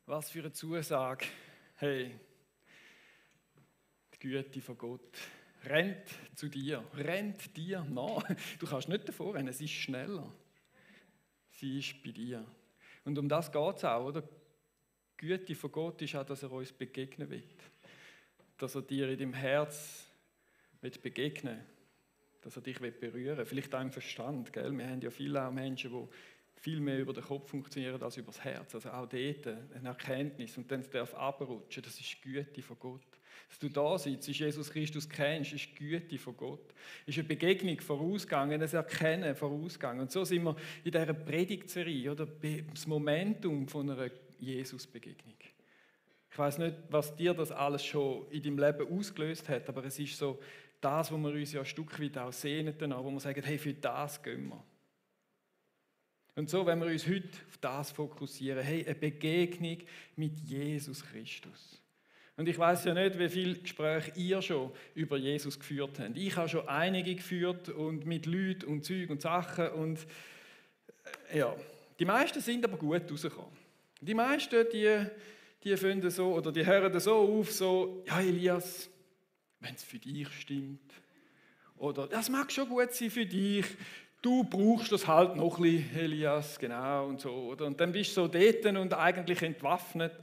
Was für eine Zusage. Hey, die Güte von Gott rennt zu dir, rennt dir nach. Du kannst nicht davor rennen, es ist schneller. Sie ist bei dir. Und um das geht es auch, oder? Die Güte von Gott ist auch, dass er uns begegnen will. Dass er dir in deinem Herz begegnen will. Dass er dich berühren will. Vielleicht auch im Verstand. Gell? Wir haben ja viele auch Menschen, die viel mehr über den Kopf funktionieren als über das Herz. Also auch dort eine Erkenntnis und dann darf abrutschen. Das ist die Güte von Gott. Dass du da sitzt, Jesus Christus kennst, ist die Güte von Gott. Ist eine Begegnung vorausgegangen, ein Erkennen vorausgegangen. Und so sind wir in dieser Predigtserie, oder das Momentum von einer Jesus-Begegnung. Ich weiß nicht, was dir das alles schon in deinem Leben ausgelöst hat, aber es ist so das, wo wir uns ja ein Stück weit auch sehnen, wo wir sagen, hey, für das gehen wir. Und so, wenn wir uns heute auf das fokussieren, hey, eine Begegnung mit Jesus Christus. Und ich weiß ja nicht, wie viele Gespräche ihr schon über Jesus geführt habt. Ich habe schon einige geführt und mit Leuten und Zeug und Sachen und ja, die meisten sind aber gut rausgekommen. Die meisten, die finden so oder die hören so auf, so, ja Elias, wenn es für dich stimmt. Oder das mag schon gut sein für dich. Du brauchst das halt noch ein bisschen, Elias, genau und so. Oder? Und dann bist du so dort und eigentlich entwaffnet.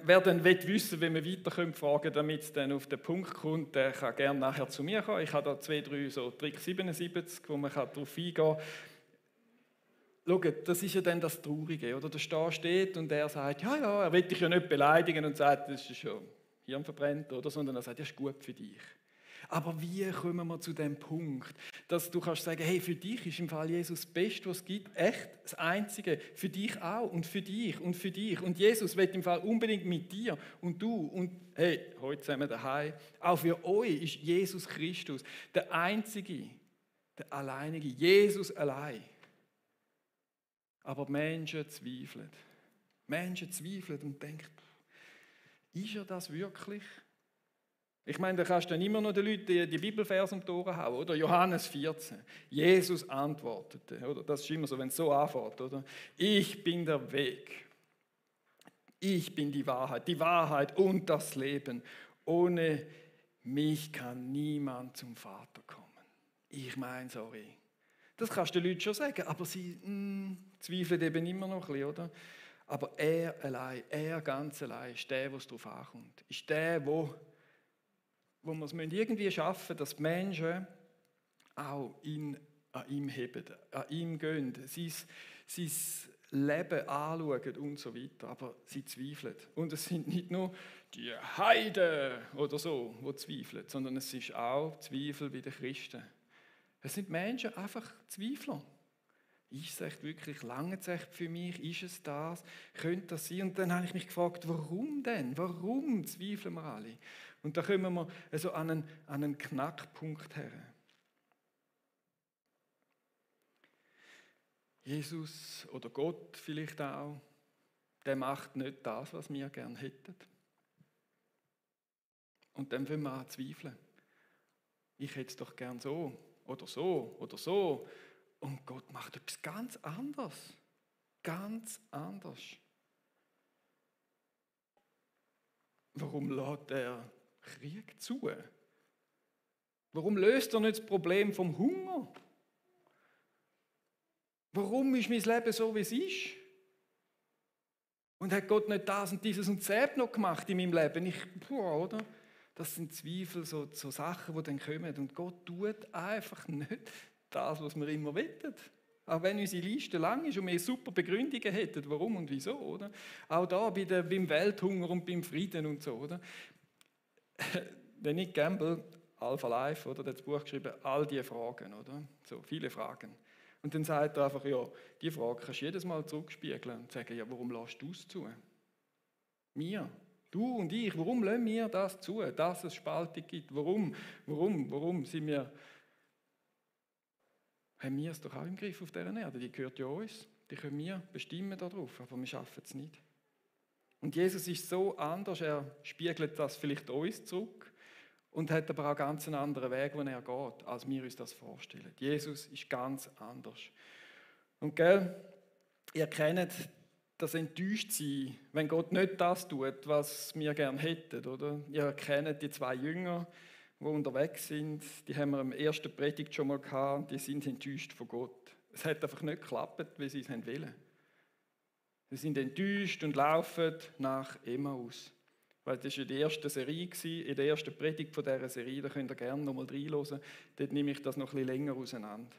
Wer dann wissen will, wie wir weiter fragen können, damit es dann auf den Punkt kommt, der kann gerne nachher zu mir kommen. Ich habe da 2, 3 so Trick 77, wo man darauf eingehen kann. Schaut, das ist ja dann das Traurige, oder? Da steht und er sagt, ja, er will dich ja nicht beleidigen und sagt, das ist schon Hirn verbrennt, oder? Sondern er sagt, das ist gut für dich. Aber wie kommen wir zu dem Punkt, dass du kannst sagen, hey, für dich ist im Fall Jesus das Beste, was es gibt, echt das Einzige, für dich auch und für dich und für dich. Und Jesus will im Fall unbedingt mit dir und du und hey, heute zusammen daheim. Auch für euch ist Jesus Christus der Einzige, der Alleinige, Jesus allein. Aber Menschen zweifeln. Menschen zweifeln und denken, ist er das wirklich? Ich meine, da kannst du dann immer noch den Leuten die Bibelverse um die Ohren hauen, oder? Johannes 14. Jesus antwortete, oder? Das ist immer so, wenn es so anfängt, oder? Ich bin der Weg. Ich bin die Wahrheit und das Leben. Ohne mich kann niemand zum Vater kommen. Ich meine, sorry. Das kannst du den Leuten schon sagen, aber sie zweifeln eben immer noch ein bisschen, oder? Aber er allein, er ganz allein, ist der, wo es darauf ankommt. Ist der, wo wir es irgendwie schaffen, dass die Menschen auch an ihm heben, an ihm gehen, sein Leben anschauen und so weiter. Aber sie zweifeln. Und es sind nicht nur die Heiden oder so, die zweifeln, sondern es ist auch Zweifel bei den Christen. Es sind Menschen einfach Zweifler. Ist es echt wirklich, lange es echt für mich? Ist es das? Könnte das sein? Und dann habe ich mich gefragt, warum denn? Warum zweifeln wir alle? Und da kommen wir also an einen Knackpunkt her. Jesus oder Gott vielleicht auch, der macht nicht das, was wir gerne hätten. Und dann wollen wir an zweifeln. Ich hätte es doch gern so oder so oder so. Und Gott macht etwas ganz anderes. Ganz anders. Warum lässt er Krieg zu? Warum löst er nicht das Problem vom Hunger? Warum ist mein Leben so, wie es ist? Und hat Gott nicht das und dieses und das noch gemacht in meinem Leben? Oder? Das sind Zweifel, so Sachen, die dann kommen. Und Gott tut einfach nicht das, was wir immer wettet. Auch wenn unsere Liste lang ist und wir super Begründungen hätten, warum und wieso, oder? Auch da beim Welthunger und beim Frieden und so, oder? Der Nick Gamble, Alpha Life, oder, der hat das Buch geschrieben, all diese Fragen, oder? So viele Fragen. Und dann sagt er einfach, ja, die Frage kannst du jedes Mal zurückspiegeln und sagen, ja, warum lässt du es zu? Mir, du und ich, warum lassen wir das zu, dass es Spaltung gibt? Warum sind wir... Haben wir es doch auch im Griff auf dieser Erde, die gehört ja uns, die können wir bestimmen darauf, aber wir schaffen es nicht. Und Jesus ist so anders, er spiegelt das vielleicht uns zurück und hat aber auch ganz einen anderen Weg, wo er geht, als wir uns das vorstellen. Jesus ist ganz anders. Und gell, ihr kennt das Enttäuschtsein, wenn Gott nicht das tut, was wir gerne hätten, oder? Ihr kennt die 2 Jünger, die unterwegs sind, die haben wir im ersten Predigt schon mal gehabt, die sind enttäuscht von Gott. Es hat einfach nicht geklappt, wie sie es wollen. Sie sind enttäuscht und laufen nach Emmaus. Weil das war in der ersten Serie, in der ersten Predigt von dieser Serie, da könnt ihr gerne noch mal reinhören, dort nehme ich das noch ein bisschen länger auseinander.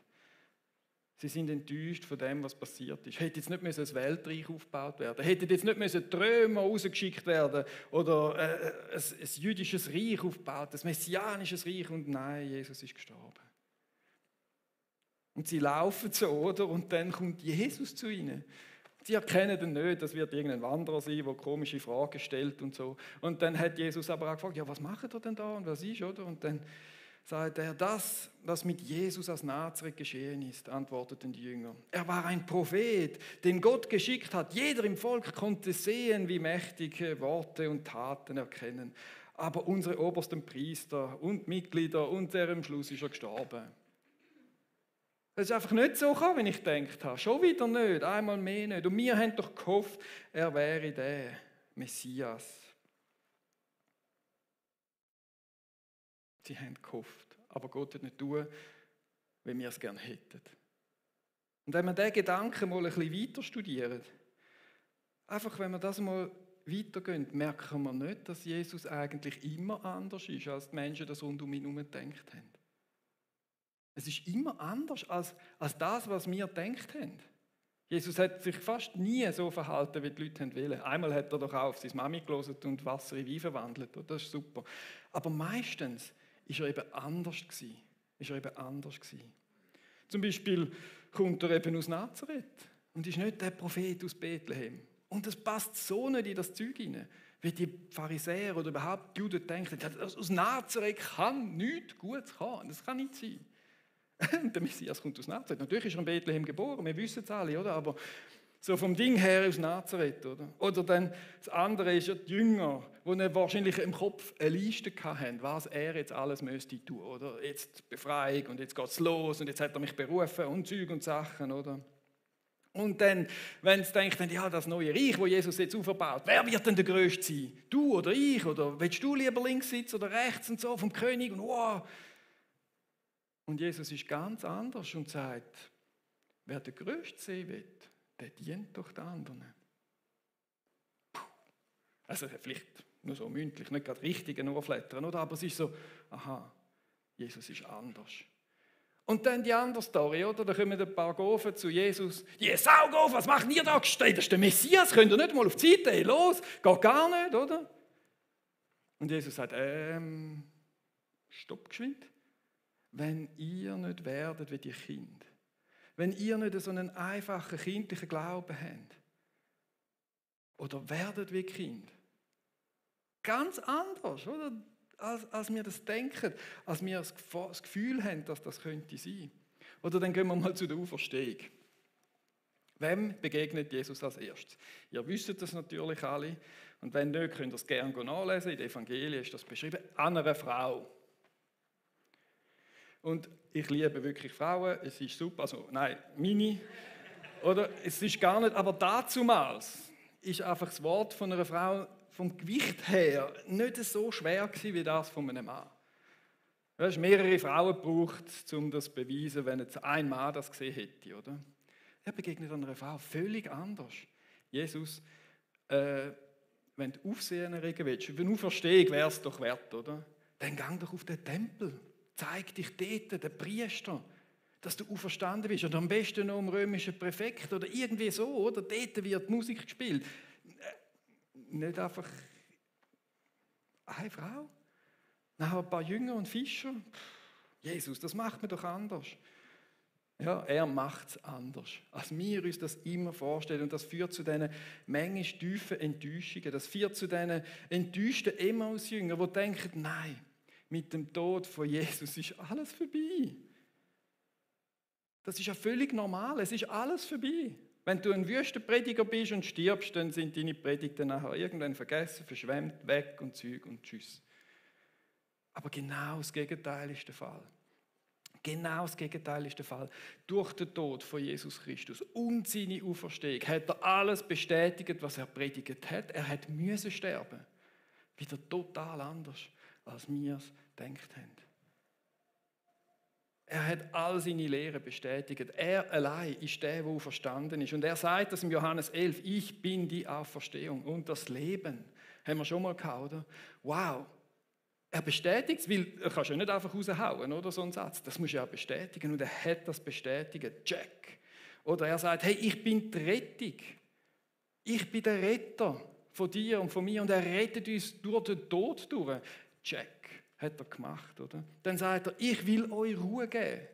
Sie sind enttäuscht von dem, was passiert ist. Hätte jetzt nicht ein Weltreich aufgebaut werden, hätte jetzt nicht Trömer rausgeschickt werden oder ein jüdisches Reich aufgebaut, ein messianisches Reich, und nein, Jesus ist gestorben. Und sie laufen so, oder? Und dann kommt Jesus zu ihnen. Sie erkennen ihn nicht, das wird irgendein Wanderer sein, der komische Fragen stellt und so. Und dann hat Jesus aber auch gefragt, ja, was macht er denn da und was ist, oder? Und dann sagt er, das, was mit Jesus aus Nazareth geschehen ist, antworteten die Jünger. Er war ein Prophet, den Gott geschickt hat. Jeder im Volk konnte sehen, wie mächtige Worte und Taten erkennen. Aber unsere obersten Priester und Mitglieder, und am Schluss ist er gestorben. Es ist einfach nicht so gekommen, wie ich gedacht habe. Schon wieder nicht, einmal mehr nicht. Und wir haben doch gehofft, er wäre der Messias. Sie haben gehofft, aber Gott hat nicht tun, wie wir es gerne hätten. Und wenn wir diesen Gedanken mal ein bisschen weiter studieren, einfach wenn wir das mal weitergehen, merken wir nicht, dass Jesus eigentlich immer anders ist, als die Menschen das rund um ihn herum gedacht haben. Es ist immer anders als das, was wir gedacht haben. Jesus hat sich fast nie so verhalten, wie die Leute wollen. Einmal hat er doch auch auf seine Mami gehört und Wasser in Wein verwandelt. Das ist super. Aber meistens ist er eben anders gewesen. Zum Beispiel kommt er eben aus Nazareth und ist nicht der Prophet aus Bethlehem. Und das passt so nicht in das Zeug hinein, wie die Pharisäer oder überhaupt die Juden denken. Aus Nazareth kann nichts Gutes kommen. Das kann nicht sein. Der Messias kommt aus Nazareth. Natürlich ist er in Bethlehem geboren, wir wissen es alle, oder? Aber so vom Ding her aus Nazareth, oder? Oder dann das andere ist ja die Jünger, die wahrscheinlich im Kopf eine Liste hatten, was er jetzt alles müsste tun, oder? Jetzt Befreiung und jetzt geht es los und jetzt hat er mich berufen und Zeug und Sachen, oder? Und dann, wenn sie denken, ja, das neue Reich, das Jesus jetzt aufbaut, wer wird denn der Größte sein? Du oder ich? Oder willst du lieber links sitzen oder rechts und so vom König? Und wow! Und Jesus ist ganz anders und sagt, wer der Größte sein will, der dient doch den anderen. Puh. Also vielleicht nur so mündlich, nicht gerade richtig Ohrflattern, oder? Aber es ist so, aha, Jesus ist anders. Und dann die andere Story, oder? Da kommen ein paar Gofen zu Jesus. Die Saugofen, was macht ihr da gestanden? Das ist der Messias, könnt ihr nicht mal auf die Seite? Los, geht gar nicht, oder? Und Jesus sagt, stopp geschwind. Wenn ihr nicht werdet wie die Kinder, wenn ihr nicht so einen einfachen, kindlichen Glauben habt, oder werdet wie Kind, ganz anders, oder? Als wir das denken, als wir das Gefühl haben, dass das könnte sein. Oder dann gehen wir mal zu der Auferstehung. Wem begegnet Jesus als erstes? Ihr wisst das natürlich alle, und wenn nicht, könnt ihr es gerne nachlesen, in den Evangelien ist das beschrieben, an einer Frau. Und ich liebe wirklich Frauen, es ist super, also nein, meine, oder es ist gar nicht, aber dazumals ist einfach das Wort von einer Frau vom Gewicht her nicht so schwer gewesen wie das von einem Mann. Du hast mehrere Frauen gebraucht, um das zu beweisen, wenn jetzt ein Mann das gesehen hätte, oder? Er begegnet einer Frau völlig anders. Jesus, wenn du Aufsehen erregen willst, wenn du Auferstehung wäre es doch wert, oder? Dann gang doch auf den Tempel. Zeig dich dort, der Priester, dass du auferstanden bist. Oder am besten noch im römischen Präfekt oder irgendwie so, oder? Dort wird Musik gespielt. Nicht einfach eine Frau. Nachher ein paar Jünger und Fischer. Jesus, das macht man doch anders. Ja, er macht es anders, als wir uns das immer vorstellen. Und das führt zu diesen manchmal tiefen Enttäuschungen. Das führt zu diesen enttäuschten Emmaus-Jüngern, die denken, nein, mit dem Tod von Jesus ist alles vorbei. Das ist ja völlig normal, es ist alles vorbei. Wenn du ein Wüstenprediger bist und stirbst, dann sind deine Predigten nachher irgendwann vergessen, verschwemmt, weg und Zeug und tschüss. Aber genau das Gegenteil ist der Fall. Genau das Gegenteil ist der Fall. Durch den Tod von Jesus Christus und seine Auferstehung hat er alles bestätigt, was er predigt hat. Er hat müssen sterben. Wieder total anders, als wir es gedacht haben. Er hat all seine Lehren bestätigt. Er allein ist der auferstanden ist. Und er sagt das im Johannes 11, ich bin die Auferstehung und das Leben. Haben wir schon mal gehabt, oder? Wow. Er bestätigt es, weil er kannst ja nicht einfach raushauen, oder, so einen Satz. Das muss ja bestätigen und er hat das bestätigt. Check. Oder er sagt, hey, ich bin die Rettung. Ich bin der Retter von dir und von mir und er rettet uns durch den Tod durch. Check. Hat er gemacht, oder? Dann sagt er, ich will euch Ruhe geben.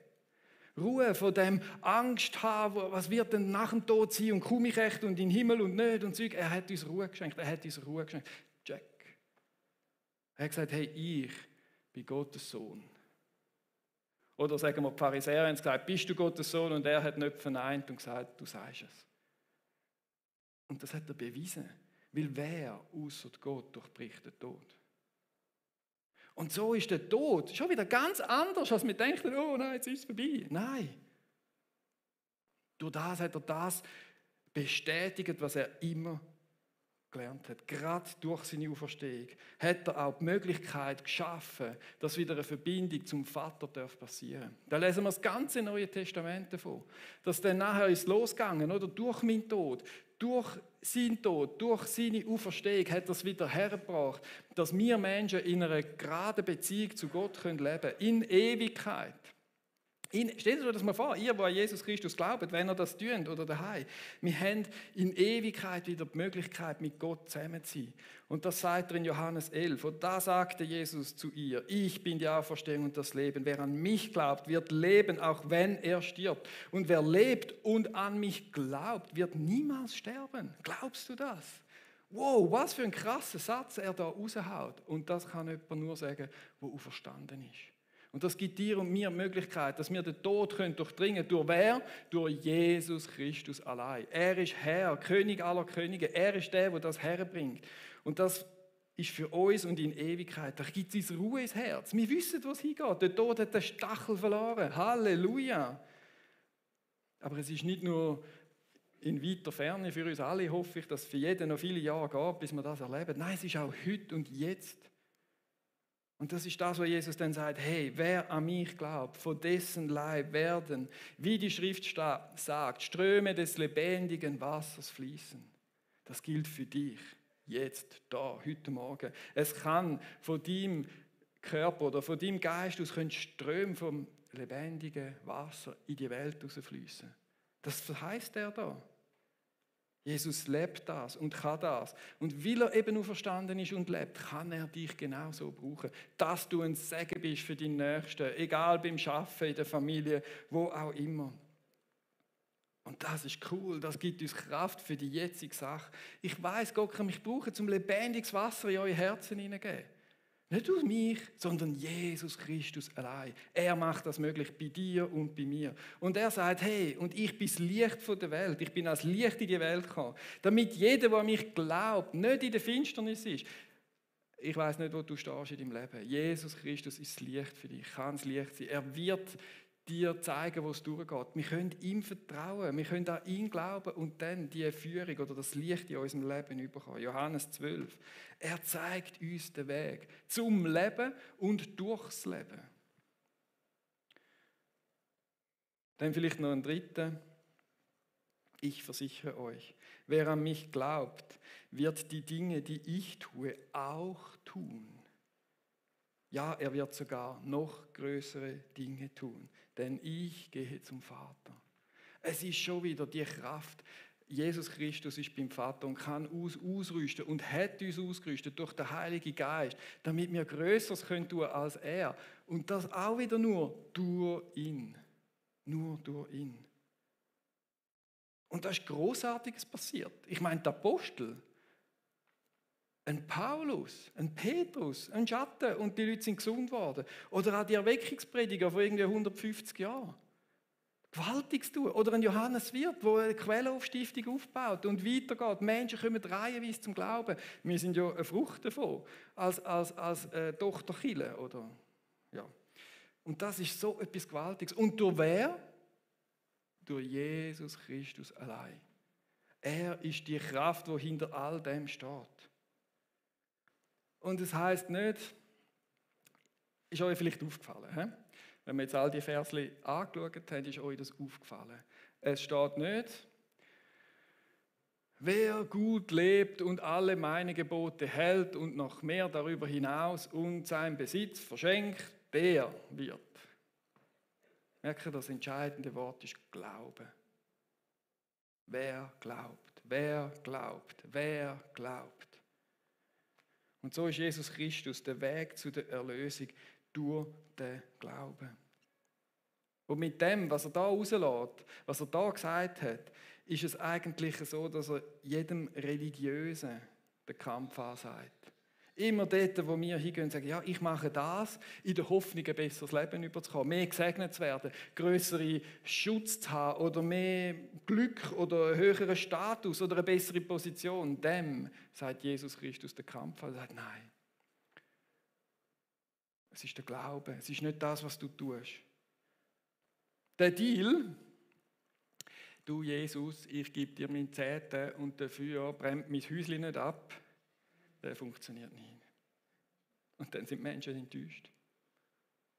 Ruhe von dem Angst haben, was wird denn nach dem Tod sein und komme ich echt und in den Himmel und nicht und Zeug. Er hat uns Ruhe geschenkt, Check. Er hat gesagt, hey, ich bin Gottes Sohn. Oder sagen wir, die Pharisäer haben gesagt, bist du Gottes Sohn? Und er hat nicht verneint und gesagt, du sagst es. Und das hat er bewiesen, weil wer außer Gott durchbricht den Tod. Und so ist der Tod schon wieder ganz anders, als wir denken, oh nein, jetzt ist es vorbei. Nein. Durch das hat er das bestätigt, was er immer gelernt hat. Gerade durch seine Auferstehung hat er auch die Möglichkeit geschaffen, dass wieder eine Verbindung zum Vater passieren darf. Da lesen wir das ganze Neue Testament davon. Dass dann nachher ist losgegangen, oder? Durch meinen Tod, durch seinen Tod, durch seine Auferstehung hat er es wieder hergebracht, dass wir Menschen in einer geraden Beziehung zu Gott leben können, in Ewigkeit. Stellt euch das mal vor, ihr, die an Jesus Christus glaubt, wenn ihr das tut oder daheim. Wir haben in Ewigkeit wieder die Möglichkeit, mit Gott zusammen zu sein. Und das sagt er in Johannes 11. Und da sagte Jesus zu ihr, ich bin die Auferstehung und das Leben. Wer an mich glaubt, wird leben, auch wenn er stirbt. Und wer lebt und an mich glaubt, wird niemals sterben. Glaubst du das? Wow, was für ein krasser Satz er da raushaut. Und das kann jemand nur sagen, der auferstanden ist. Und das gibt dir und mir die Möglichkeit, dass wir den Tod durchdringen können. Durch wer? Durch Jesus Christus allein. Er ist Herr, König aller Könige. Er ist der das herbringt. Und das ist für uns und in Ewigkeit. Da gibt es uns Ruhe ins Herz. Wir wissen, wo es hingeht. Der Tod hat den Stachel verloren. Halleluja. Aber es ist nicht nur in weiter Ferne für uns alle, hoffe ich, dass es für jeden noch viele Jahre geht, bis wir das erleben. Nein, es ist auch heute und jetzt. Und das ist das, was Jesus dann sagt, hey, wer an mich glaubt, von dessen Leib werden, wie die Schrift sagt, Ströme des lebendigen Wassers fließen. Das gilt für dich, jetzt, da, heute Morgen. Es kann von deinem Körper oder von deinem Geist aus können Ströme vom lebendigen Wasser in die Welt rausfließen. Das verheißt er da. Jesus lebt das und kann das. Und weil er eben auferstanden ist und lebt, kann er dich genauso brauchen. Dass du ein Segen bist für deinen Nächsten, egal beim Arbeiten, in der Familie, wo auch immer. Und das ist cool, das gibt uns Kraft für die jetzige Sache. Ich weiss, Gott kann mich brauchen, zum lebendiges Wasser in euer Herzen hineingeben. Nicht aus mich, sondern Jesus Christus allein. Er macht das möglich bei dir und bei mir. Und er sagt, hey, und ich bin das Licht von der Welt. Ich bin als Licht in die Welt gekommen. Damit jeder, der an mich glaubt, nicht in der Finsternis ist. Ich weiß nicht, wo du stehst in deinem Leben. Jesus Christus ist das Licht für dich. Kann das Licht sein. Er wird dir zeigen, wo es durchgeht. Wir können ihm vertrauen, wir können an ihn glauben und dann die Führung oder das Licht in unserem Leben bekommen. Johannes 12. Er zeigt uns den Weg zum Leben und durchs Leben. Dann vielleicht noch ein dritter. Ich versichere euch, wer an mich glaubt, wird die Dinge, die ich tue, auch tun. Ja, er wird sogar noch größere Dinge tun, denn ich gehe zum Vater. Es ist schon wieder die Kraft. Jesus Christus ist beim Vater und kann ausrüsten und hat uns ausgerüstet durch den Heiligen Geist, damit wir Größeres tun können als er. Und das auch wieder nur durch ihn. Nur durch ihn. Und da ist Großartiges passiert. Ich meine, die Apostel, ein Paulus, ein Petrus, ein Schatten und die Leute sind gesund worden. Oder auch die Erweckungsprediger von irgendwie 150 Jahren. Gewaltiges tun. Oder ein Johannes Wirth, der eine Quellenaufstiftung aufbaut und weitergeht. Menschen kommen reihenweise zum Glauben. Wir sind ja eine Frucht davon, als Tochterkirche, oder? Ja. Und das ist so etwas Gewaltiges. Und durch wer? Durch Jesus Christus allein. Er ist die Kraft, die hinter all dem steht. Und es heisst nicht, ist euch vielleicht aufgefallen, he? Wenn wir jetzt all die Versli angeschaut haben, ist euch das aufgefallen. Es steht nicht, wer gut lebt und alle meine Gebote hält und noch mehr darüber hinaus und seinen Besitz verschenkt, der wird. Merke, das entscheidende Wort ist Glaube. Wer glaubt, wer glaubt, wer glaubt. Und so ist Jesus Christus der Weg zu der Erlösung durch den Glauben. Und mit dem, was er da rauslässt, was er da gesagt hat, ist es eigentlich so, dass er jedem Religiösen den Kampf ansagt. Immer dort, wo wir hingehen und sagen, ja, ich mache das, in der Hoffnung, ein besseres Leben überzukommen, mehr gesegnet zu werden, größere Schutz zu haben oder mehr Glück oder einen höheren Status oder eine bessere Position, dem sagt Jesus Christus den Kampf an. Er sagt, nein. Es ist der Glaube, es ist nicht das, was du tust. Der Deal, du Jesus, ich gebe dir meinen Zehnten und dafür brennt mein Häuschen nicht ab, der funktioniert nicht. Und dann sind die Menschen enttäuscht.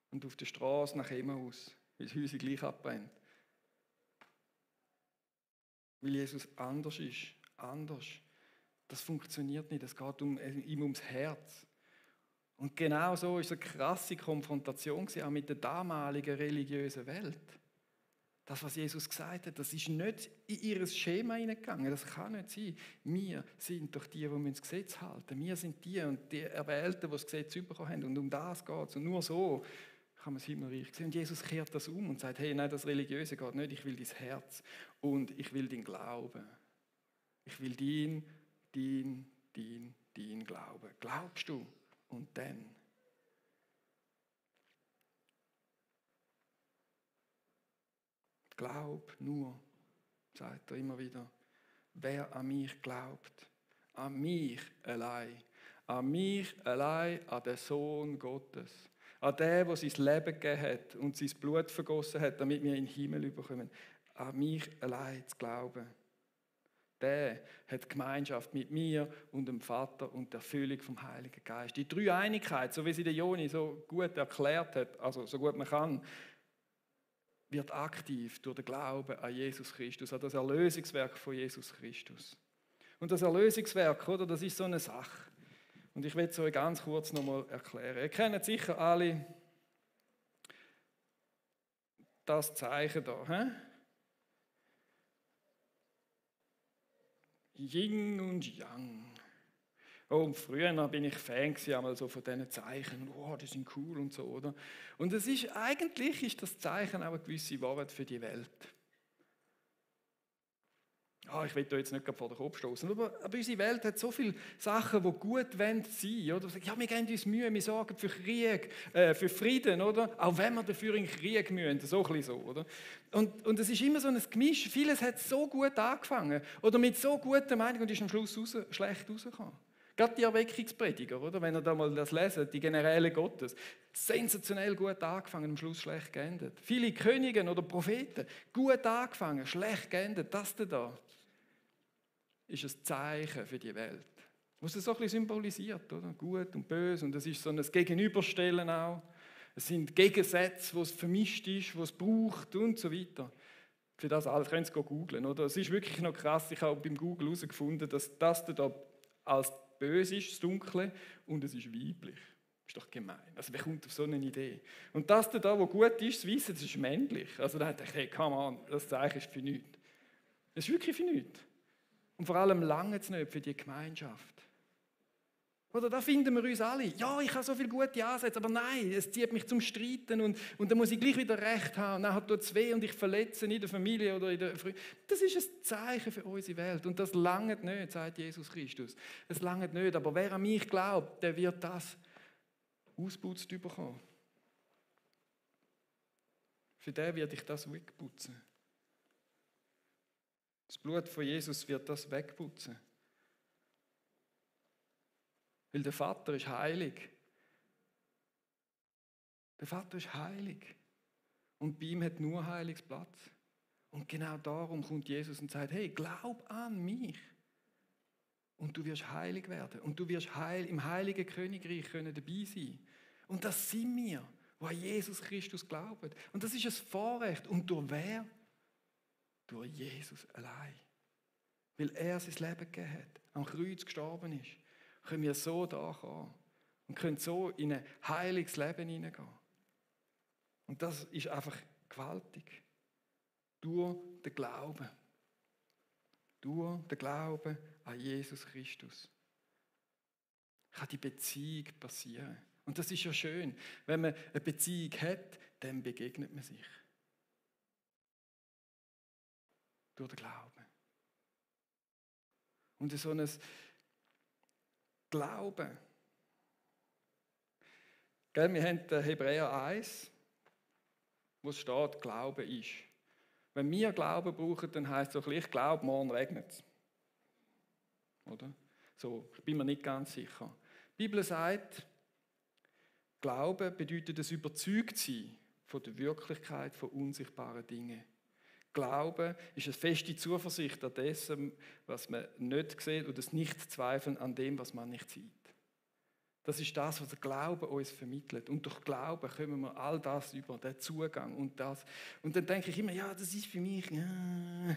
Und auf der Straße nach Emmaus, weil das Häuschen gleich abbrennt. Weil Jesus anders ist, anders. Das funktioniert nicht, es geht ihm ums Herz. Und genau so war es eine krasse Konfrontation auch mit der damaligen religiösen Welt. Das, was Jesus gesagt hat, das ist nicht in ihr Schema hineingegangen. Das kann nicht sein. Wir sind doch die das Gesetz halten. Wir sind die und die Erwählten, die das Gesetz bekommen haben. Und um das geht es. Und nur so kann man das Himmelreich sehen. Und Jesus kehrt das um und sagt, hey, nein, das Religiöse geht nicht. Ich will dein Herz und ich will dein Glauben. Ich will dein Glauben. Glaubst du? Und dann? Glaub nur, sagt er immer wieder, wer an mich glaubt, an mich allein, an den Sohn Gottes, an den, der sein Leben gegeben hat und sein Blut vergossen hat, damit wir in den Himmel überkommen, an mich allein zu glauben. Der hat Gemeinschaft mit mir und dem Vater und der Erfüllung vom Heiligen Geist. Die Dreieinigkeit, so wie sie der Joni so gut erklärt hat, also so gut man kann, wird aktiv durch den Glauben an Jesus Christus, an das Erlösungswerk von Jesus Christus. Und das Erlösungswerk, oder, das ist so eine Sache. Und ich will es euch ganz kurz nochmal erklären. Ihr kennt sicher alle das Zeichen da. He? Yin und Yang. Oh, und früher bin ich Fan so von diesen Zeichen. Oh, die sind cool und so, oder? Und eigentlich ist das Zeichen auch eine gewisse Wahrheit für die Welt. Ich will da jetzt nicht vor den Kopf stoßen, aber unsere Welt hat so viele Sachen, die gut sein wollen. Oder? Ja, wir geben uns Mühe, wir sorgen für Krieg, für Frieden, oder? Auch wenn wir dafür in Krieg müssen, so ein bisschen so, oder? Und es ist immer so ein Gemisch. Vieles hat so gut angefangen oder mit so guter Meinung und ist am Schluss schlecht rausgekommen. Gerade die Erweckungsprediger, oder? Wenn ihr da mal das lesen, die Generäle Gottes, sensationell gut angefangen, am Schluss schlecht geendet. Viele Könige oder Propheten, gut angefangen, schlecht geendet. Das da ist ein Zeichen für die Welt. Was es so ein bisschen symbolisiert, oder? Gut und böse. Und es ist so ein Gegenüberstellen auch. Es sind Gegensätze, wo es vermischt ist, wo es braucht und so weiter. Für das alles könnt ihr googeln, oder? Es ist wirklich noch krass. Ich habe beim Google herausgefunden, dass das da als böse ist, das Dunkle, und es ist weiblich. Ist doch gemein. Also wer kommt auf so eine Idee? Und das da, wo gut ist, das Weisse, das ist männlich. Also da dachte ich, hey, come on, das Zeichen ist für nichts. Es ist wirklich für nichts. Und vor allem lange es nicht für die Gemeinschaft. Oder da finden wir uns alle. Ja, ich habe so viele gute Ansätze, aber nein, es zieht mich zum Streiten und dann muss ich gleich wieder Recht haben. Und dann tut es weh und ich verletze in der Familie oder in der Das ist ein Zeichen für unsere Welt. Und das langt nicht, sagt Jesus Christus. Es langt nicht, aber wer an mich glaubt, der wird das ausputzt bekommen. Für den werde ich das wegputzen. Das Blut von Jesus wird das wegputzen. Weil der Vater ist heilig. Der Vater ist heilig. Und bei ihm hat nur Heilungsplatz. Und genau darum kommt Jesus und sagt, hey, glaub an mich. Und du wirst heilig werden. Und du wirst im heiligen Königreich dabei sein. Und das sind wir, die an Jesus Christus glauben. Und das ist ein Vorrecht. Und durch wer? Durch Jesus allein. Weil er sein Leben gegeben hat, am Kreuz gestorben ist, können wir so da kommen und können so in ein heiliges Leben hineingehen. Und das ist einfach gewaltig. Durch den Glauben. Durch den Glauben an Jesus Christus kann die Beziehung passieren. Und das ist ja schön. Wenn man eine Beziehung hat, dann begegnet man sich. Durch den Glauben. Und so ein Glauben. Wir haben den Hebräer 1, wo es steht, Glaube ist. Wenn wir Glauben brauchen, dann heisst es so, ich glaube, morgen regnet es. Oder? So, ich bin mir nicht ganz sicher. Die Bibel sagt, Glauben bedeutet das Überzeugtsein von der Wirklichkeit von unsichtbaren Dingen. Glauben ist eine feste Zuversicht an dessen, was man nicht sieht, und das Nicht-Zweifeln an dem, was man nicht sieht. Das ist das, was der Glaube uns vermittelt. Und durch Glauben kommen wir all das über, den Zugang und das. Und dann denke ich immer, ja, das ist für mich, ja,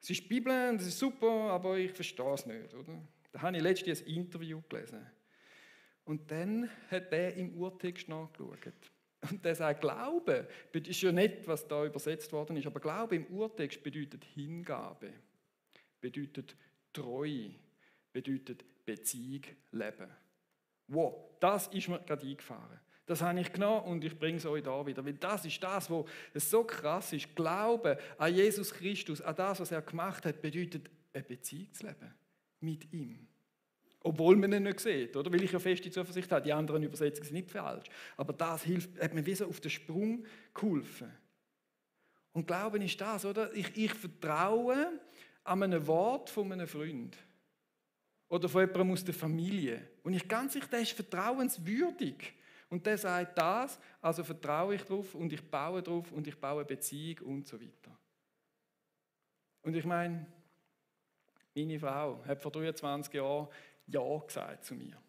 es ist die Bibel, das ist super, aber ich verstehe es nicht, oder? Da habe ich letztens ein Interview gelesen. Und dann hat der im Urtext nachgeschaut. Und der sagt, Glaube ist ja nicht, was da übersetzt worden ist, aber Glaube im Urtext bedeutet Hingabe, bedeutet Treue, bedeutet Beziehung, Leben. Wow, das ist mir gerade eingefahren. Das habe ich genommen und ich bringe es euch da wieder. Weil das ist das, was so krass ist. Glauben an Jesus Christus, an das, was er gemacht hat, bedeutet eine Beziehung zu leben mit ihm. Obwohl man ihn nicht sieht, oder? Weil ich ja feste Zuversicht habe, die anderen Übersetzungen sind nicht falsch. Aber das hat mir wie so auf den Sprung geholfen. Und Glauben ist das, oder? Ich vertraue an einem Wort von einem Freund. Oder von jemandem aus der Familie. Und ich ganz sicher, der ist vertrauenswürdig. Und der sagt das, also vertraue ich drauf und ich baue drauf und ich baue Beziehung und so weiter. Und ich meine, meine Frau hat vor 23 Jahren Ja gesagt zu mir.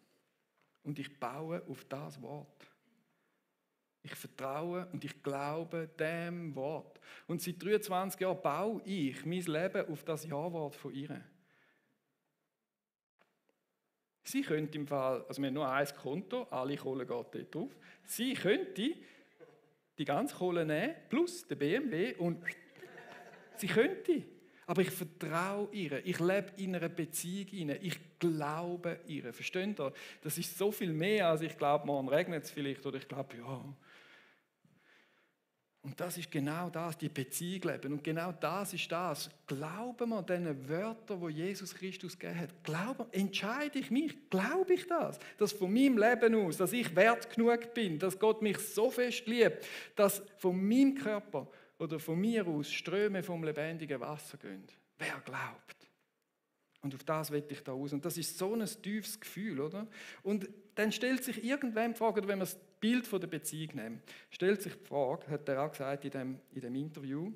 Und ich baue auf das Wort. Ich vertraue und ich glaube dem Wort. Und seit 23 Jahren baue ich mein Leben auf das Ja-Wort von ihr. Sie könnte im Fall, also wir haben nur ein Konto, alle Kohle geht dort drauf. Sie könnte die ganze Kohle nehmen, plus den BMW und sie könnte. Aber ich vertraue ihr, ich lebe in einer Beziehung hinein, ich glaube ihr. Versteht ihr? Das ist so viel mehr, als ich glaube, morgen regnet es vielleicht oder ich glaube, ja. Und das ist genau das, die Beziehung leben. Und genau das ist das. Glauben wir diesen Wörtern, die Jesus Christus gegeben hat? Glauben, entscheide ich mich? Glaube ich das? Dass von meinem Leben aus, dass ich wert genug bin, dass Gott mich so fest liebt, dass von meinem Körper oder von mir aus Ströme vom lebendigen Wasser gehen? Wer glaubt? Und auf das will ich da aus. Und das ist so ein tiefes Gefühl, oder? Und dann stellt sich irgendwann die Frage, oder wenn wir das Bild von der Beziehung nehmen, stellt sich die Frage, hat er auch gesagt in dem Interview,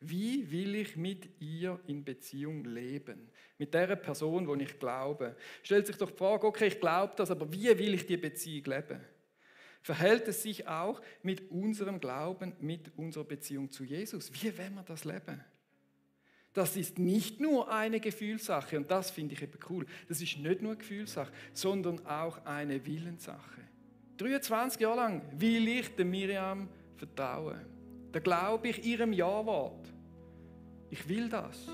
wie will ich mit ihr in Beziehung leben? Mit der Person, wo ich glaube. Stellt sich doch die Frage, okay, ich glaube das, aber wie will ich die Beziehung leben? Verhält es sich auch mit unserem Glauben, mit unserer Beziehung zu Jesus? Wie wollen wir das leben? Das ist nicht nur eine Gefühlssache, und das finde ich eben cool. Das ist nicht nur eine Gefühlssache, sondern auch eine Willenssache. 23 Jahre lang will ich der Miriam vertrauen. Da glaube ich ihrem Ja-Wort. Ich will das.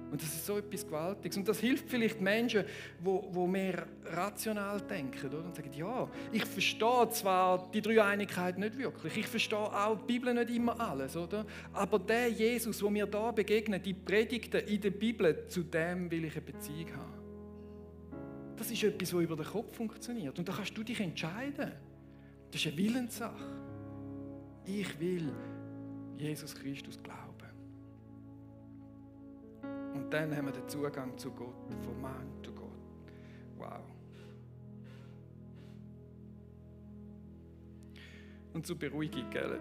Und das ist so etwas Gewaltiges. Und das hilft vielleicht Menschen, die mehr rational denken, oder? Und sagen, ja, ich verstehe zwar die Dreieinigkeit nicht wirklich, ich verstehe auch die Bibel nicht immer alles, oder? Aber der Jesus, der mir da begegnet, die Predigten in der Bibel, zu dem will ich eine Beziehung haben. Das ist etwas, was über den Kopf funktioniert. Und da kannst du dich entscheiden. Das ist eine Willenssache. Ich will Jesus Christus glauben. Und dann haben wir den Zugang zu Gott, von Mann zu Gott. Wow. Und zur Beruhigung, gell?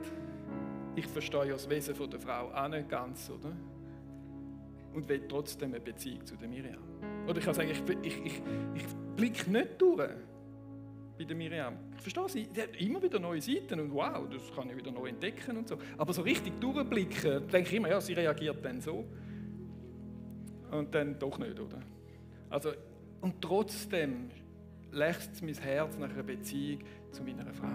Ich verstehe ja das Wesen der Frau auch nicht ganz, oder? Und will trotzdem eine Beziehung zu der Miriam. Oder ich kann sagen, ich blicke nicht durch bei der Miriam. Ich verstehe sie, die hat immer wieder neue Seiten und wow, das kann ich wieder neu entdecken und so. Aber so richtig durchblicken, denke ich immer, ja, sie reagiert dann so. Und dann doch nicht, oder? Also, und trotzdem lächzt mein Herz nach einer Beziehung zu meiner Frau.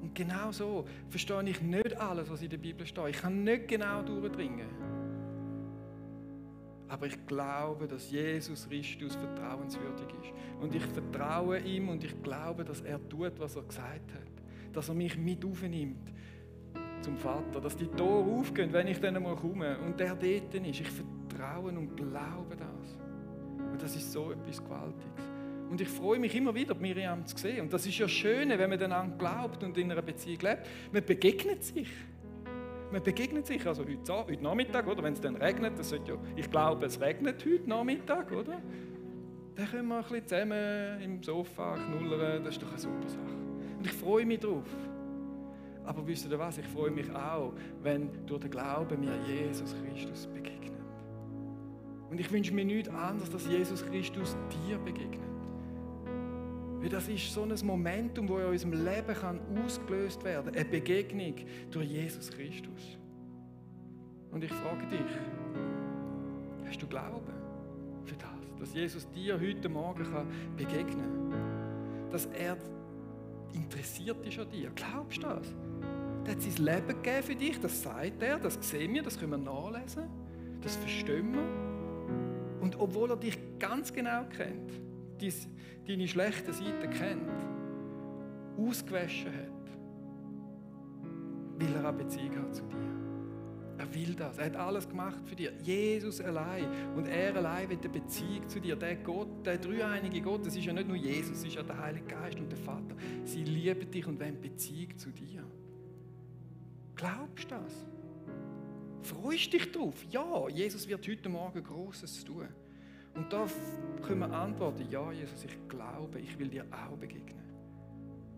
Und genau so verstehe ich nicht alles, was in der Bibel steht. Ich kann nicht genau durchdringen. Aber ich glaube, dass Jesus Christus vertrauenswürdig ist. Und ich vertraue ihm und ich glaube, dass er tut, was er gesagt hat. Dass er mich mit aufnimmt zum Vater. Dass die Tore aufgehen, wenn ich dann einmal komme und der dort ist. Ich vertraue und glaube das. Und das ist so etwas Gewaltiges. Und ich freue mich immer wieder, Miriam zu sehen. Und das ist ja schön, wenn man dann glaubt und in einer Beziehung lebt. Man begegnet sich. Man begegnet sich, also heute Nachmittag, oder? Wenn es dann regnet, das sollte ja, ich glaube, es regnet heute Nachmittag, oder? Dann können wir ein bisschen zusammen im Sofa knullern, das ist doch eine super Sache. Und ich freue mich drauf. Aber wisst ihr was, ich freue mich auch, wenn durch den Glauben mir Jesus Christus begegnet. Und ich wünsche mir nichts anderes, dass Jesus Christus dir begegnet. Weil das ist so ein Momentum, das in unserem Leben ausgelöst werden kann. Eine Begegnung durch Jesus Christus. Und ich frage dich, hast du Glauben für das? Dass Jesus dir heute Morgen begegnen kann? Dass er interessiert ist an dir? Glaubst du das? Er hat sein Leben gegeben für dich, das sagt er, das sehen wir, das können wir nachlesen, das verstehen wir. Und obwohl er dich ganz genau kennt, deine schlechten Seiten kennt, ausgewaschen hat, will er eine Beziehung haben zu dir. Er will das. Er hat alles gemacht für dich. Jesus allein. Und er allein will eine Beziehung zu dir. Der Gott, der dreieinige Gott, das ist ja nicht nur Jesus, es ist ja der Heilige Geist und der Vater. Sie lieben dich und wollen Beziehung zu dir. Glaubst du das? Freust dich drauf? Ja, Jesus wird heute Morgen Grosses tun. Und da können wir antworten, ja Jesus, ich glaube, ich will dir auch begegnen.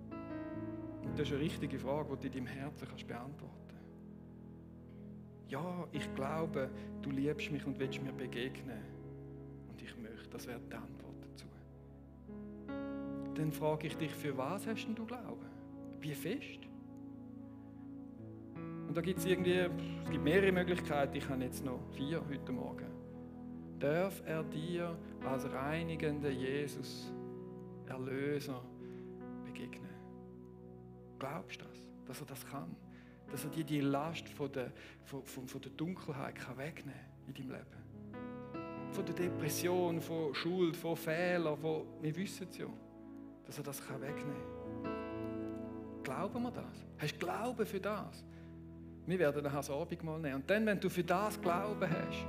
Und das ist eine richtige Frage, die du in deinem Herzen beantworten kannst. Ja, ich glaube, du liebst mich und willst mir begegnen. Und ich möchte, das wäre die Antwort dazu. Dann frage ich dich, für was hast du Glauben? Wie fest? Und da gibt es mehrere Möglichkeiten, ich habe jetzt noch 4 heute Morgen. Darf er dir als reinigender Jesus, Erlöser, begegnen? Glaubst du das? Dass er das kann? Dass er dir die Last von der Dunkelheit wegnehmen kann in deinem Leben? Von der Depression, von Schuld, von Fehlern, wir wissen es ja, dass er das wegnehmen kann. Glauben wir das? Hast du Glauben für das? Wir werden dann das Abendmahl nehmen. Und dann, wenn du für das Glauben hast,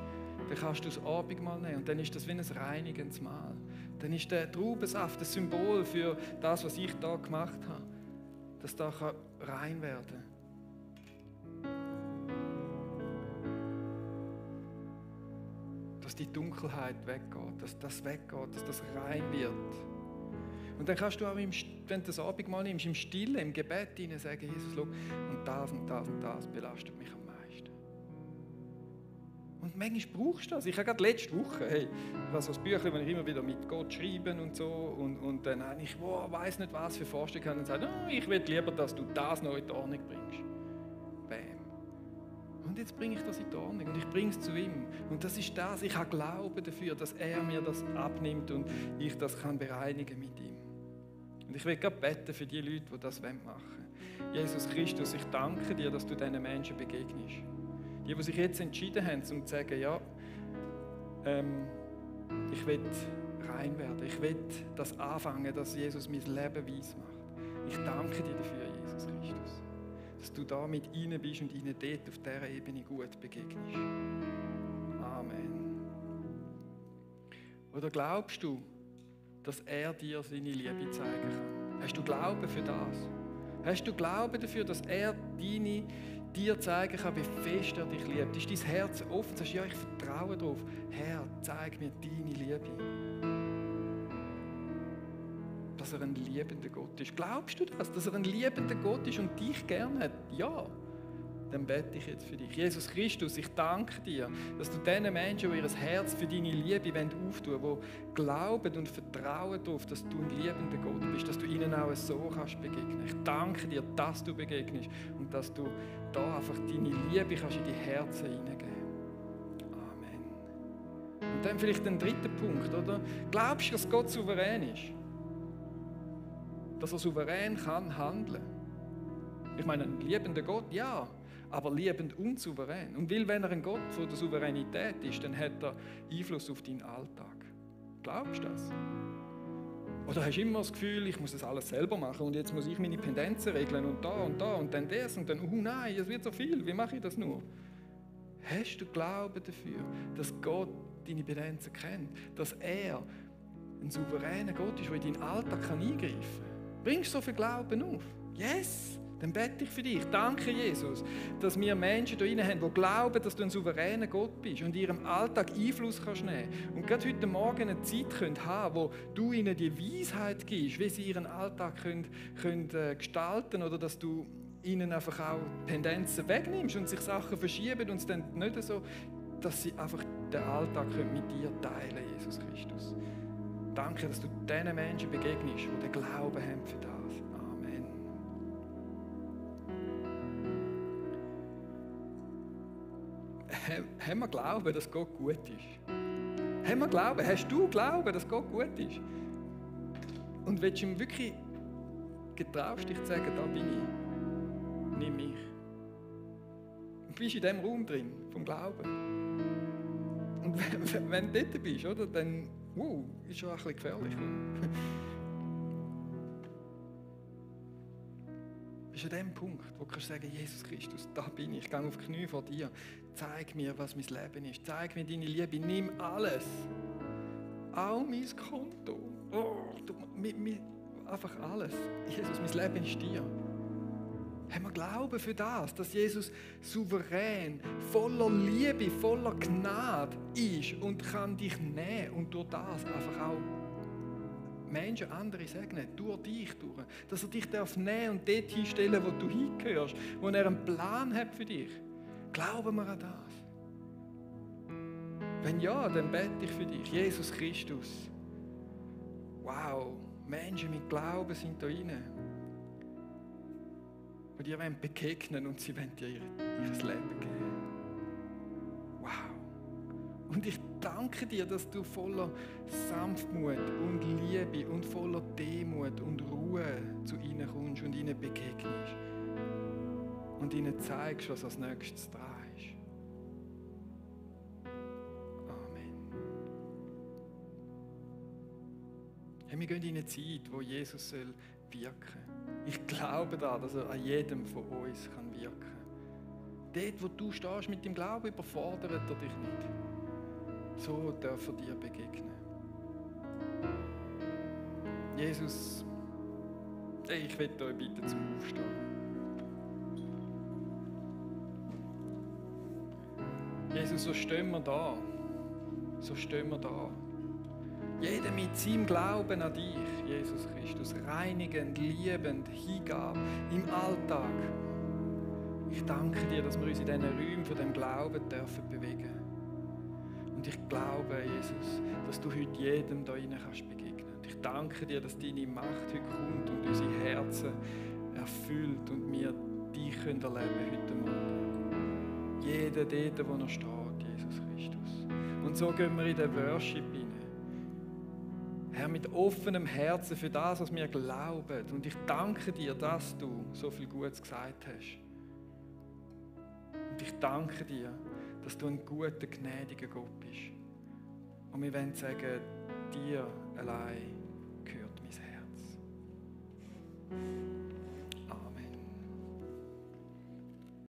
dann kannst du das Abendmahl nehmen und dann ist das wie ein reinigendes Mahl. Dann ist der Traubensaft das Symbol für das, was ich da gemacht habe, dass da rein werden kann. Dass die Dunkelheit weggeht, dass das weggeht, dass das rein wird. Und dann kannst du auch, wenn du das Abendmahl nimmst, im Stillen, im Gebet hinein sagen, Jesus, schau, und das und das und das belastet mich am meisten. Und manchmal brauchst du das. Ich habe gerade letzte Woche, ich habe so ein Büchlein, wo ich immer wieder mit Gott schreibe und so. Und dann habe ich, weiss nicht was für Vorstellungen habe und sage, ich will lieber, dass du das noch in die Ordnung bringst. Bam. Und jetzt bringe ich das in die Ordnung und ich bringe es zu ihm. Und das ist das, ich habe Glauben dafür, dass er mir das abnimmt und ich das kann bereinigen mit ihm. Und ich will gerade beten für die Leute, die das machen wollen. Jesus Christus, ich danke dir, dass du diesen Menschen begegnest. Die sich jetzt entschieden haben, um zu sagen, ja, ich will rein werden. Ich will das anfangen, dass Jesus mein Leben weiss macht. Ich danke dir dafür, Jesus Christus, dass du da mit ihnen bist und ihnen dort auf dieser Ebene gut begegnest. Amen. Oder glaubst du, dass er dir seine Liebe zeigen kann? Hast du Glauben für das? Hast du Glauben dafür, dass er dir zeigen kann, wie fest er dich liebt? Ist dein Herz offen? Sagst du, ja, ich vertraue darauf. Herr, zeig mir deine Liebe. dass er ein liebender Gott ist. Glaubst du das, dass er ein liebender Gott ist und dich gerne hat? Ja. Dann bete ich jetzt für dich. Jesus Christus, ich danke dir, dass du diesen Menschen, die ihr Herz für deine Liebe auftun wollen, die glauben und vertrauen darauf, dass du ein liebender Gott bist, dass du ihnen auch so kannst begegnen. Ich danke dir, dass du begegnest und dass du da einfach deine Liebe kannst in die Herzen hineingeben. Amen. Und dann vielleicht den dritten Punkt, oder? Glaubst du, dass Gott souverän ist? Dass er souverän kann handeln? Ich meine, ein liebender Gott, ja. Aber liebend und souverän. Und weil, wenn er ein Gott von der Souveränität ist, dann hat er Einfluss auf deinen Alltag. Glaubst du das? Oder hast du immer das Gefühl, ich muss das alles selber machen und jetzt muss ich meine Pendenzen regeln und da und dann das und dann, oh nein, es wird so viel, wie mache ich das nur? Hast du Glauben dafür, dass Gott deine Pendenzen kennt? Dass er ein souveräner Gott ist, der in deinen Alltag eingreifen kann? Bringst du so viel Glauben auf? Yes! Dann bete ich für dich. Danke, Jesus, dass wir Menschen hier haben, die glauben, dass du ein souveräner Gott bist und in ihrem Alltag Einfluss kannst nehmen. Und gerade heute Morgen eine Zeit haben, wo du ihnen die Weisheit gibst, wie sie ihren Alltag können gestalten oder dass du ihnen einfach auch Tendenzen wegnimmst und sich Sachen verschieben und es dann nicht so, dass sie einfach den Alltag mit dir teilen, Jesus Christus. Danke, dass du diesen Menschen begegnest, die den Glauben haben für das. Haben wir Glauben, dass Gott gut ist? Haben wir Glauben? Hast du Glauben, dass Gott gut ist? Und willst du ihm wirklich getraust dich zu sagen, da bin ich, nimm mich. Du bist in diesem Raum drin, vom Glauben. Und wenn du dort bist, oder, dann ist schon ein bisschen gefährlich. Bist du an dem Punkt, wo du kannst sagen, Jesus Christus, da bin ich, ich gehe auf die Knie vor dir, zeig mir, was mein Leben ist, zeig mir deine Liebe, nimm alles, auch mein Konto, einfach alles. Jesus, mein Leben ist dir. Haben wir Glauben für das, dass Jesus souverän, voller Liebe, voller Gnade ist und kann dich nehmen und durch das einfach auch Menschen, andere segnen, durch dich durch. Dass er dich nehmen und dort hinstellen, wo du hingehörst, wo er einen Plan hat für dich. Glauben wir an das? Wenn ja, dann bete ich für dich, Jesus Christus. Wow, Menschen mit Glauben sind da rein. Die dir begegnen und sie wollen dir ihr Leben geben. Wow. Und ich danke dir, dass du voller Sanftmut und Liebe und voller Demut und Ruhe zu ihnen kommst und ihnen begegnest. Und ihnen zeigst, was als nächstes dran ist. Amen. Hey, wir gehen in eine Zeit, wo Jesus soll wirken soll. Ich glaube daran, dass er an jedem von uns wirken kann. Dort, wo du stehst mit dem Glauben, überfordert er dich nicht. So darf er dir begegnen. Jesus, ich will euch bitten zum Aufstehen. Jesus, so stehen wir da. So stehen wir da. Jeder mit seinem Glauben an dich, Jesus Christus, reinigend, liebend, Hingabe im Alltag. Ich danke dir, dass wir uns in diesen Räumen von dem Glauben dürfen bewegen. Und ich glaube, Jesus, dass du heute jedem da rein kannst begegnen. Und ich danke dir, dass deine Macht heute kommt und unsere Herzen erfüllt und wir dich erleben können heute Morgen. Jeder dort, wo er steht, Jesus Christus. Und so gehen wir in den Worship hinein. Herr, mit offenem Herzen für das, was wir glauben. Und ich danke dir, dass du so viel Gutes gesagt hast. Und ich danke dir, dass du ein guter, gnädiger Gott bist. Und wir wollen sagen, dir allein